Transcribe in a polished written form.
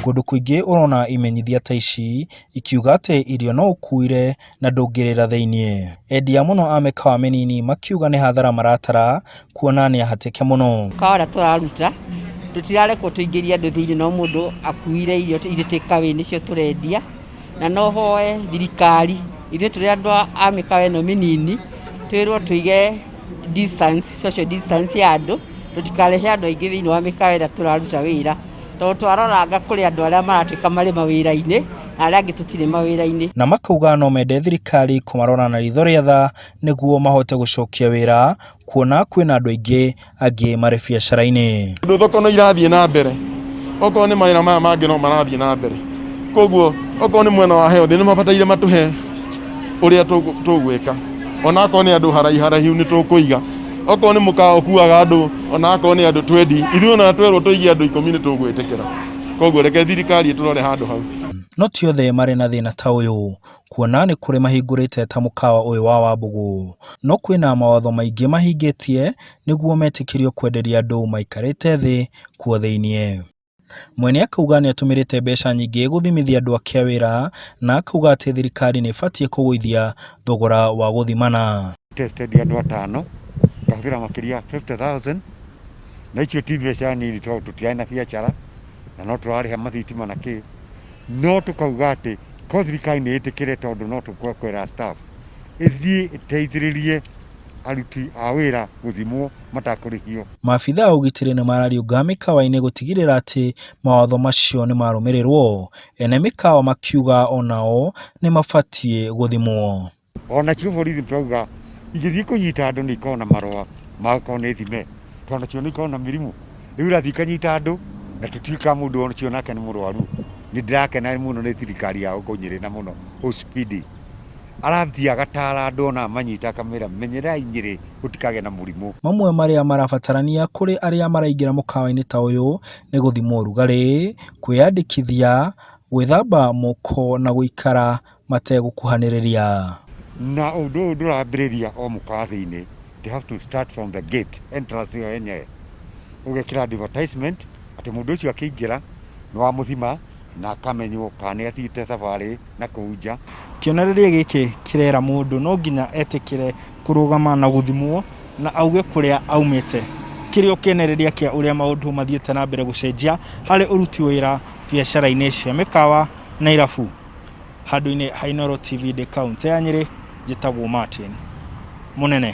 Kũndũ kũingĩ ũrona imenyithia ta ici ikiuga atĩ irio no ũkuire na ndũngĩrĩra thĩiniĩ. Endia mũno a mĩkawa mĩnini makiuga nĩ hathara maratara kuona nĩ ahatĩke mũno. Mũkawa ũrĩa tũraruta tũtirarekwo tũingĩrie andũ thĩiniĩ no mũndũ akuire irio irĩ take away nĩcio tũrendia. Na no hoe thirikari ithuĩ tũrĩ andũ a mĩkawa ĩno mĩnini twĩrwo tũige distance, social distance ya andũ tũtikarehe andũ aingĩ thĩiniĩ wa mĩkawa ĩrĩa tũraruta wĩra. Tondũ twaroranga kũrĩ andũ arĩa maratuĩka marĩ mawĩra-inĩ na arĩa angĩ tũtirĩ mawĩra-inĩ. Na makauga no mende thirikari kũmarora na ritho rĩa tha nĩguo mahote gũcokia wĩra kuona kwĩna andũ aingĩ angĩ marĩ biacara-inĩ. Tondũ thoko no irathiĩ na mbere, okorwo nĩ mawĩra maya mangĩ no marathiĩ na mbere, koguo okorwo nĩ mwena wa health nĩ mabataire matũhe ũrĩa tũgwĩka, ona akorwo nĩ andũ haraiharaihu nĩ tũkũiga, okorwo nĩ mũkawa ũkuaga andũ ona akorwo nĩ andũ twendi, ithuĩ ona twerwo tũige andũ ikũmi nĩ tũgwĩtĩkĩra, koguo reke thirikari ĩtũrore handũ hau. No ti othe marĩ na thĩna ta ũyũ, kuona nĩ kũrĩ mahingũrĩte ta mũkawa ũyũ wa Wambũgũ. No kwĩna mawatho maingĩ mahingĩtie nĩguo metĩkĩrio kwenderia andũ maikarĩte thĩ kuo thĩiniĩ. Mwene akauga nĩ atũmĩrĩte mbeca nyingĩ gũthimithia andũ ake a wĩra na akauga atĩ thirikari nĩ ĩbatiĩ kũgũithia thogora wa gũthimana. Tested andũ atano ngahũthĩra makĩria 50,000 na icio ti mbeca nini tondũ tũtirarĩ na biacara na no tũrarĩha mathitima na kĩ. No tũkauga atĩ ko thirikari nĩ ĩtĩkĩre tondũ no tũkwera staff ĩthiĩ ĩteithĩrĩrie aruti a wĩra gũthimwo matakũrĩhio. Maabitha a ũgitĩri nĩ marariũnga mĩkawa-inĩ gũtigĩrĩra atĩ mawatho macio nĩ marũmĩrĩrwo, ene mĩkawa makiuga onao nĩ mabatiĩ gũthimwo. Onacio borithi tũrauga igĩthiĩ kũnyita andũ nĩ ikoragwo na marũa ma gũkorwo nĩ thime tondũ nacio nĩ ikoragwo na mĩrimũ. Rĩu irathiĩ ikanyita andũ na tũtiũĩ kana mũndũ ũcio nake nĩ mũrwaru. Nĩ ndĩrakena mũno nĩ thirikari ya gũkũ Nyĩrĩ na mũno OCPD. Arathiĩ agatara andũ ona amanyita akamera menyererai Nyĩrĩ gũtikagĩe na mũrimũ. Mamwe marĩa marabatarania kũrĩ arĩa maraingĩra mũkawa-inĩ ta ũyũ nĩ gũthimwo ũrugarĩ, kwĩyandĩkithia, gwĩthamba moko na gũikara mategũkuhanĩrĩria. Na ũndũ ũyũ ndũrambĩrĩria o mũkawa thĩinĩ, they have to start from the gate, entrance ĩyo yenyewe. Ũgekĩra advertisement atĩ mũndũ ũcio akĩingĩra nĩ wamũthima na akamenywo kana nĩ athiĩte thabarĩ na kũu nja. Kĩonereria gĩkĩ kĩrera mũndũ no nginya etĩkĩre kũrũgama na gũthimwo na auge kũrĩa aumĩte. Kĩrĩ o kĩonereria kĩa ũrĩa maũndũ mathiĩte na mbere gũcenjia harĩ ũruti wĩra biacara-inĩ cia mĩkawa na irabu. Handũ-inĩ ha Inooro TV ndĩ kauntĩ ya Nyĩrĩ, njĩtagwo Martin Mũnene.